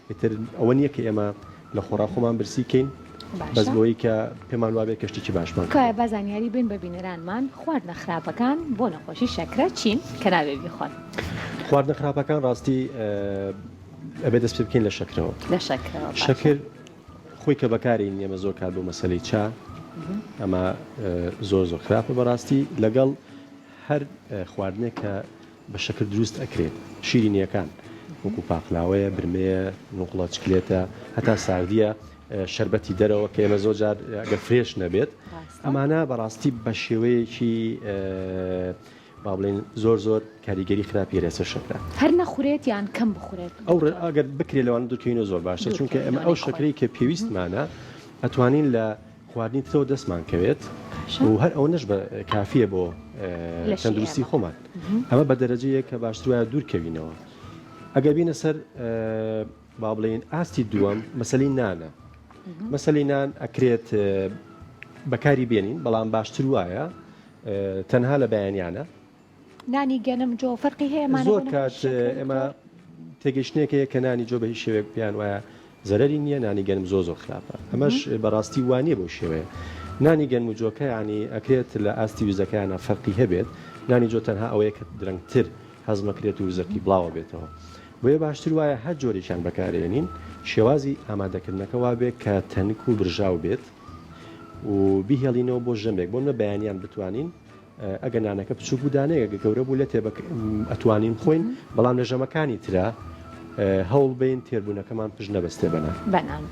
ئیتر ئەوە نییە کە ئێمە لە خۆڕا خۆمان برسی کەین بەس بۆی کە پێمان وابێت کە شتێکی باشمان کایە با زانیاری بین بە بینەرانمان خواردنە خراپەکان بۆ نەخۆشی شەکرە چین کە نابێ بیخۆن؟ خواردنە خراپەکان ڕاستی ئەبێ دەست پێ بکەین لە شەکرەوە لە شەکرەوە شەکر خۆی کە بەکاری ئێمە زۆر کات بۆ مەسەلەی چا ئەمە زۆر زۆر خراپە بەڕاستی لەگەڵ هەر خواردنێک کە بە شەکر دروست ئەکرێت، شیرینیەکان وەکو پاقلاوەیە، برمەیە، نوقڵە، چکلێتە، هەتا ساردیە، شەربەتی دەرەوە کە ئێمە زۆر جار ئەگەر fresh نەبێت، ئەمانە بەڕاستی بە شێوەیەکی با بڵێین زۆر زۆر کاریگەری خراپی هەیە لەسەر شەکرە. هەر نەخورێت یان کەم بخورێت؟ ئەو ئەگەر بکرێت لەوانە دوورکەوینەوە زۆر باشترە، چونکە ئێمە ئەو شەکرەی کە پێویستمانە ئەتوانین لە خواردنی ترەوە دەستمان کەوێت و هەر ئەوەنەش بە کافیە بۆ تەندروستی خۆمان ئەمە بە دەرەجەیە کە باشتر وایە دوور کەوینەوە ئەگەر بینە سەر با بڵێین ئاستی دووەم مەسەلی نانە مەسەلی نان ئەکرێت بەکاری بێنین بەڵام باشتر وایە تەنها لە بەیانیانە نانی گەنم جۆ فەرقی هەیە مانە زۆر کات ئێمە تێگەشتنێک هەیە کە نانی جۆ بە هیچ شێوەیەک پێیان وایە زەرەری نییە نانی گەنم زۆر زۆر خراپە ئەمەش بەڕاستی وانە بەو شێوەیە نانی گەنم و جۆکە ینی ئەکرێت لە ئاستی وزەکەیانە فەرقی هەبێت نانی جۆ تەنها ئەوەیە کە درەنگتر هەزمەکرێت و وزەکی بڵاوە بێتەوە بۆیە باشتر وایە هەر جۆرێکیان بەکارێنین شێوازی ئامادەکردنەکە وابێ کە تەنک و برژاو بێت و بیهێڵینەوە بۆ ژەمێک بۆ نە بەیانیان بتوانین ئەگەر نانەکە بچوک بوو دانەیەک ئەگەر گەورە بوو لەتێ ئەتوانین بخۆین بەڵام لە ژەمەکانی ترا هەوڵ بین تێربوونەکەمان پشت نەبەستێ بە نان بە نان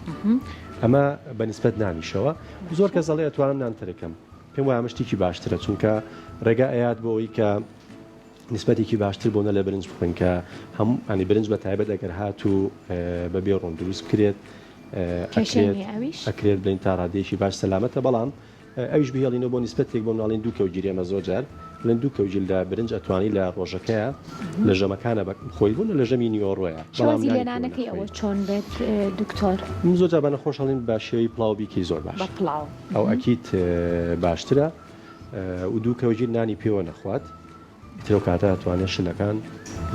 ئەمە بە نسبەت نانیشەوە زۆر کەس ئەڵێ ئەتوانم نان ترکەم پێم وایە ئەمە شتێکی باشترە چونکە ڕێگا ئەیات بۆ ئەوەی کە نسبەتێکی باشتر بۆ نە لە برنج بخۆین کە هەم ئەنی برنج بە تایبەت ئەگەر هاتوو بە بێ ڕۆن دروست بکرێت کێشەی نییە ئەویش ئەکرێت بڵێین تا ڕادەیەکی باش سەلامەتە بەڵام ئەویش بهێڵینەوە بۆ نیسبەتێک بۆ مناڵین دوو کەوگیر ئێمە زۆر جار بڵێن دوو کەوگیر لە برنج ئەتوانی لە ڕۆژەکەیا لە ژەمەکانە بە خۆی بوون لە ژەمی نیوەڕۆیە بەڵام شێوازی نانی پێوە لێنانەکەی ئەوە نەخۆی. چۆن بێت دکتۆر؟ من زۆر جار بە نەخۆش ئەڵێم بە شێوەی پڵاو بیکەی زۆر بە باشە پڵاو. ئەو ئەکید باشترە و دوو کەوگیر نانی پێوە نەخوات ئیتر ئەو کاتە ئەتوانێت شلەکان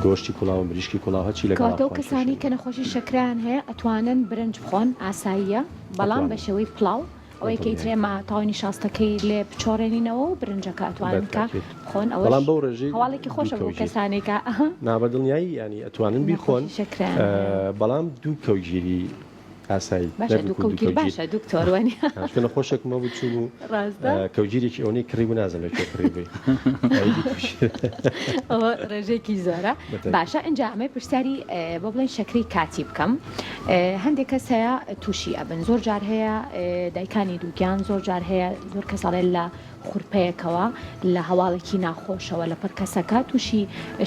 گۆشتی کوڵاو مریشکی کوڵاو هەرچی لەگەڵا کەواتە ئەو بخوات کەسانەی کێشەی کە نیە. نەخۆشی شەکرەیان هەیە ئەتوانن برنج بخۆن ئاساییە بەڵام بە ئەتوانن. شێوەی پڵاو. ئەوەی کە ئیتر ئێمە تەواوی نیشاستەکەی لێ بچۆڕێنینەوە و برنجەکە ئەتوانن کە بەتاکید بخۆن ئەوەش بەڵام بەو ڕێژەی هەواڵێکی دوو خۆشە بۆ کەوگیر کەسانێک کە نا بە دڵنیایی یانی ئەتوانن بیخۆن نەخۆشی شەکرەیان هەیە. بەڵام دوو کەوگیری ئاسایی باشە نەک دوو وەکو دوو کەوگیر کەوگیر باشە دکتۆر وەنیە؟ چونکە نەخۆشێکم هەبوو چووبوو ڕاستە؟ کەوگیرێکی ئەونەی کڕیبوو نازانم لە کوێ کڕیبووی ئەوی دوو کەوگیر ئەوە ڕێژەیەکی زۆرە بەتاکید. باشە ئینجا ئەمەی پرسیاری بۆ بڵێین شەکرەی کاتی بکەم هەندێک کەس هەیە تووشی ئەبن زۆر جار هەیە دایکانی دووگیان زۆر جار هەیە زۆر کەس ئەڵێ لە خورپەیەکەوە لە هەواڵێکی ناخۆشەوە لە پڕ کەسەکە تووشی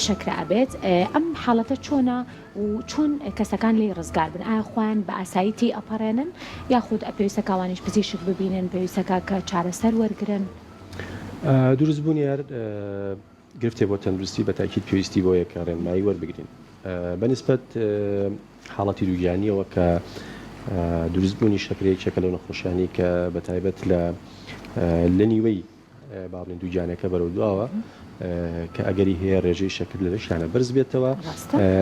شەکرە ئەبێت ئەم حاڵەتە چۆنە و چۆن کەسەکان لێی ڕزگار بن ئایا خۆیان بە ئاسایی تێی ئەپەڕێنن یاخود پێویستە ئەوانیش پزیشک ببینن پێویستەکە کە چارەسەر وەرگرن؟ دروستبوونی هەر گرفتێ بۆ تەندروستی بە تاکید پێویستی بەوەیە کە ڕێنمایی وەربگرین بە نیسبەت حاڵەتی دووگیانیەوە کە دروستبوونی شەکرە یەکێکە لەو نەخۆشیانەی کە بە تایبەت لە لە نیوەی با بڵێین دووگیانەکە بەرەو دواوە کە ئەگەری هەیە ڕێژەی شەکر لە لەشیانە بەرز بێتەوە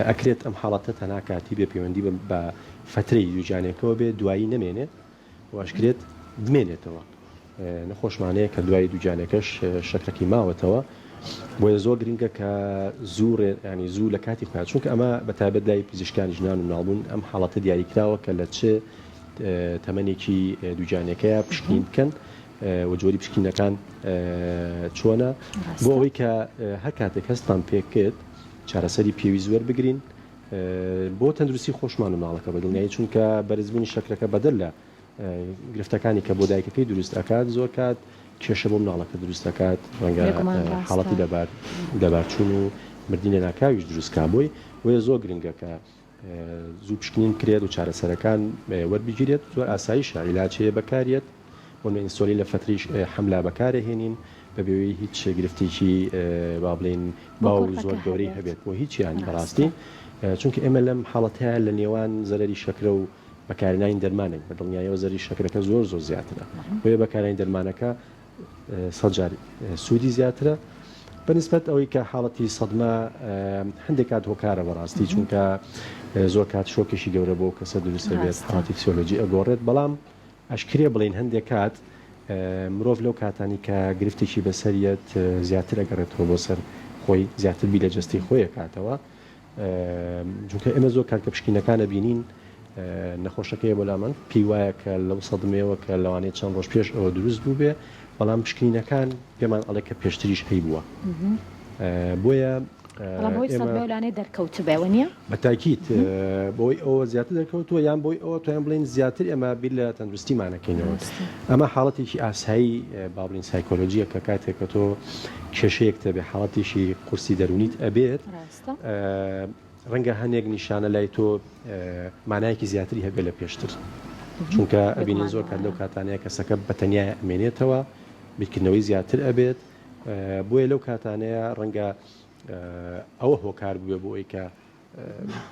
ئەکرێت ئەم حاڵەتە تەنها کاتی بێ پەیوەندی بە فەترەی دووگیانەکەوە بێ دوایی نەمێنێت واشکرێت بمێنێتەوە نەخۆشمان هەیە کە دوای دووگیانەکەش شەکرەکەی ماوەتەوە بۆیە زۆر گرنگە کە زوو ڕێ ینی زوو لە کاتی خۆیان چونکە ئەمە بە تایبەت لای پزیشکانی ژنان و مناڵبوون ئەم حاڵەتە دیاریکراوە کە لە چ تەمەنێکی دووگیانەکەیە پشکنین بکەن و جۆری پشکینەکان چۆنە بۆ ئەوەی کە هەر کاتێک هەستمان پێکرد چارەسەری پێویست وەربگرین بۆ تەندروستی خۆشمان و مناڵەکە بە دڵنیایی چونکە بەرزبوونی شەکرەکە بەدەر لە گرفتەکانی کە بۆ دایکەکەی دروست ئەکات زۆر کات کێشە بۆ مناڵەکە دروست ئەکات ڕەنگە حاڵەتی لەبار لەبارچوون و مردنی لەناکاویش دروست کا بۆی بۆیە زۆر گرنگە کە زوو پشکنین بکرێت و چارەسەرەکان وەربگیرێت زۆر ئاساییشە عیلاج هەیە بەکاریەت بۆ نمونە ئینسۆلین لە فەترەی حەملا بەکارەهێنین بەبێ هیچ گرفتێکی با بڵێین بۆ باو و زۆر کۆرپەکە گەورەی هەبێت هەبێت بۆ هیچیان ڕاستە. بەڕاستی چونکە ئێمە لەم حاڵەتەیە لە نێوان زەرەری شەکرە و بەکارهێنانی دەرمانێک بە دڵنیایەوە زەرەری شەکرەکە زۆر زۆر زیاترە بۆیە بەکارهێنانی دەرمانەکە سەد جار سوودی زیاترە بە نسبەت ئەوەی کە حاڵەتی سەدمە هەندێک کات هۆکارە بەڕاستی چونکە زۆر کات شۆکێکی گەورە بۆ کەسە دروست دەبێت حاڵەتی فسیۆلۆجی ئەگۆڕێت بەڵام ئەشکرێ بڵێین هەندێک کات مرۆڤ لەو کاتانەی کە گرفتێکی بەسەر یەت زیاتر ئەگەڕێتەوە بۆ سەر خۆی زیاتر بیر لە جەستەی خۆی ئەکاتەوە چونکە ئێمە زۆر کات کە پشکینەکان ئەبینین نەخۆشەکەی بۆ لامان پێی وایە کە لەو سەدمەیەوە کە لەوانەیە چەند ڕۆژ پێش ئەوە دروست بووبێ بەڵام پشکنینەکان پێمان ئەڵێ کە پێشتریش هەیبووە بۆیە بەڵام بەهۆی سەدمەیەوە لەوانەیە دەرکەوتبێ وەنیە؟ بە تاکید بەهۆی ئەوە زیاتر دەرکەوتووە یان بۆی ئەوە توانین بڵێین زیاتر ئێمە بیر لە تەندروستیمان ئەکەینەوە ئەمە حاڵەتێکی ئاسایی با بڵێین سایکۆلۆجیە کە کاتێک کە تۆ کێشەیەکت هەبێ حاڵەتێکی قورسی دەروونیت ئەبێت ڕەنگە هەنێک نیشانە لای تۆ مانایەکی زیاتری هەبێت لە پێشتر چونکە ئەبینین زۆر کات لەو کاتانەیە کەسەکە بە تەنیا ئەمێنێتەوە بیرکردنەوەی زیاتر ئەبێت بۆیە لەو کاتانەیە ڕەنگە ئەوە هۆکار بووێ بۆ ئەوەی کە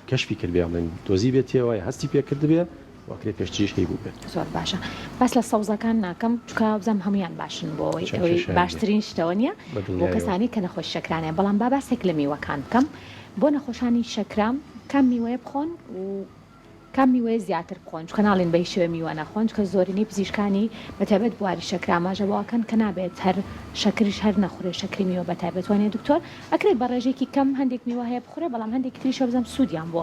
کەشفی کردبێ بڵێن دۆزی بێتەوە یا هەستی پێ کردبێ وەکرێ پێشتریش هەیبوو بێت. زۆر باشە باس لە سەوزەکان ناکەم چونکە وابزانم هەموویان باشن بۆ ئەوەی ئەوەی باشترین شتەوە نییە بۆ کەسانی کە نەخۆش شەکران هەیە بەڵام با باسێک لە میوەکان بکەم بۆ نەخۆشانی شەکرە کام میوەیە بخۆن و کام میوەیە زیاتر بخۆن چونکە ناڵێن بە هیچ شێوەیە میوە نەخۆن چونکە زۆرینەی پزیشکانی بە تایبەت بواری شەکرە ئاماژە بەوە ئەکەن کە نابێت هەر شەکریش هەر نەخورێ شەکری میوە بە تایبەت وانیە دکتۆر ئەکرێت بە ڕێژەیەکی کەم هەندێک میوە هەیە بخورێ بەڵام هەندێکی تریش وابزانم سوودیان بۆ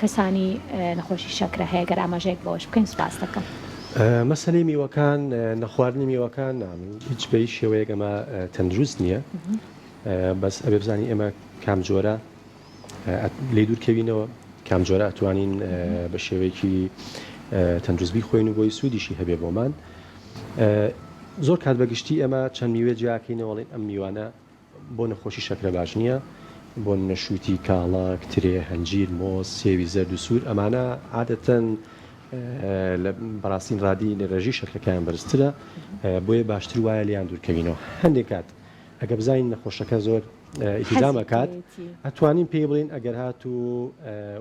کەسانی نەخۆشی شەکرە هەیە گەر ئاماژەیەک بەوەش بکەین سوپاست دەکەم. مەسەلەی میوەکان نەخواردنی میوەکان نا من هیچ بە هیچ شێوەیەک ئەمە تەندروست نییە بەس ئەبێ بزانین ئێمە کام جۆرە لێی دوور کەوینەوە کام جۆرە ئەتوانین بە شێوەیەکی تەندروست بیخۆین و بۆی سوودیشی هەبێ بۆمان زۆر کات بەگشتی ئێمە چەند میوێ جیاکەینەوە ئەڵێین ئەم میوانە بۆ نەخۆشی شەکرە باش نییە، بۆ نمونە شووتی، کاڵەک، ترێ، هەنجیر، مۆز، سێوی زەرد و سوور ئەمانە عادەتەن لە بەڕاستی ڕادی ڕێژەی شەکرەکەیان بەرزترە بۆیە باشتر وایە لێیان دوورکەوینەوە. هەندێک کات ئەگەر بزانین نەخۆشەکە زۆر ئیلتیزام ئەکات ئەتوانین پێی بڵێین ئەگەر هاتوو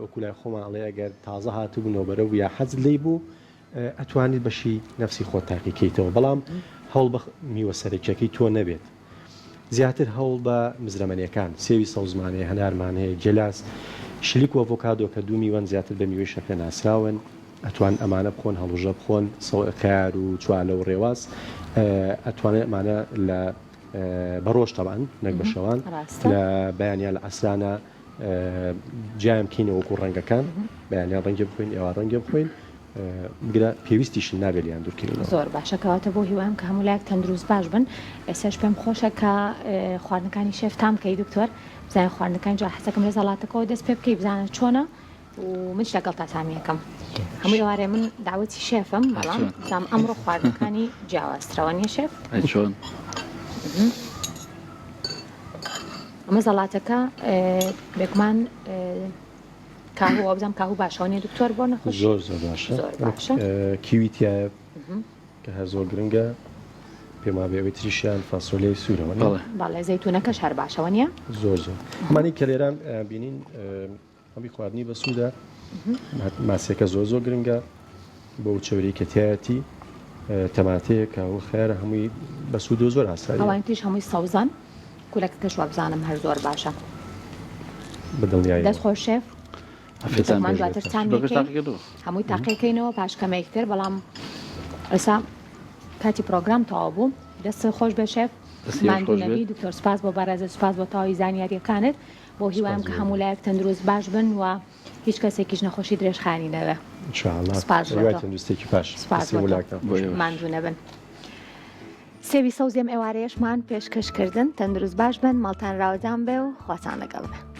وەکو لای خۆمان ئەڵێ ئەگەر تازە هاتبوو نۆبەرە بوو یا حەزت لێی بوو ئەتوانیت بەشی نەفسی خۆت تاقی کەیتەوە بەڵام هەوڵ بە میوە سەرەکیەکەی تۆ نەبێت زیاتر هەوڵ بە مزرەمەنیەکان سێوی سەوزمان هەیە هەنارمان هەیە گێلاس شلیک و ئەڤۆکادۆ کە دوو میوەن زیاتر بە میوەی شەکرە ناسراون. ئەتوان ئەمانە بخۆن هەڵوژە بخۆن خەیار و چوالە و ڕێواس ئەتوانێت ئەمانە لە بە ڕۆژ تەبعەن نەک بە شەوان لە بەیانیان لە عەسرانە جیایان بکەینەوە وەکو ڕەنگەکان بەیانیان ڕەنگێ بخۆین ئێوار ڕەنگێ بخۆین بگرە پێویستیشن نابێت لیان دوورکەوینەوە. زۆر باشە کەواتە بۆ هیوام کە هەموو لایەک تەندروست باش بن ئێستاش پێم خۆشە کە خواردنەکانی شێف تام کەی دکتۆر بزانین خواردنەکان جا حەزەکەم لە زەڵاتەکەەوە دەست پێ بکەی بزانە چۆنە و منش لەگەڵ تا تامیەکەم هەموو ئێوارێ من داوەتی شێفم بەڵام زام ئەمڕۆ خواردنەکانی جیاوازترەوە نیە شێف چۆن ئەمە زەڵاتەکە بێگومان کاهو وابزانم کاهو باشەوە نیە دکتۆر بۆ نەخۆش زۆر زۆر باشە زۆر باشە کیوی تایە کە هەر زۆر گرنگە پێم وابێ ئەوەی تریشیان فاسۆلیای سوورەوە بەڵێ بەڵێ زەیتونەکەش هەر باشەوە نیە زۆر زۆر ئەمانەی کە لێرە بینین هەمی خواردنی بەسوودە ماسیەکە زۆر زۆر گرنگە بۆ چوری کە تایەتی تەماتەیە کە و خیارە هەمووی بەسوود و زۆر ئاسایی ئەوان تریش هەمووی سەوزان کولەکەکەش وابزانم هەر زۆر باشە بەدڵنیایی دەست خۆش شێف ئەفێتان دواتر تام هەمووی تاقیکەینەوە پاش کەمێکتر بەڵام ئێستا کاتی پرۆگرام تەواو بوو دەست خۆش بێ شێف ماندوو نەبی دکتۆر سپاس بۆ بەڕێزت سپاس بۆ تەواوی زانیاریەکانت بۆ هیوایم کە هەموو لایەک تەندروست باش بن و هیچ کەسێکیش نەخۆشی درێژخایەنی نەبێ. ان شاء اللە سپاس بۆ هیوای تۆ. تەندروستیەکی باش سپاس دەستی بۆ تۆ. ولاکتان بۆ خۆش. ئێوەش. ماندوو نەبن. سێوی سەوزی ئەم ئێوارەیەشمان پێشکەش کردن. تەندروست باش بن، ماڵتان راوەدان بێ و خواتان لەگەڵ بێ.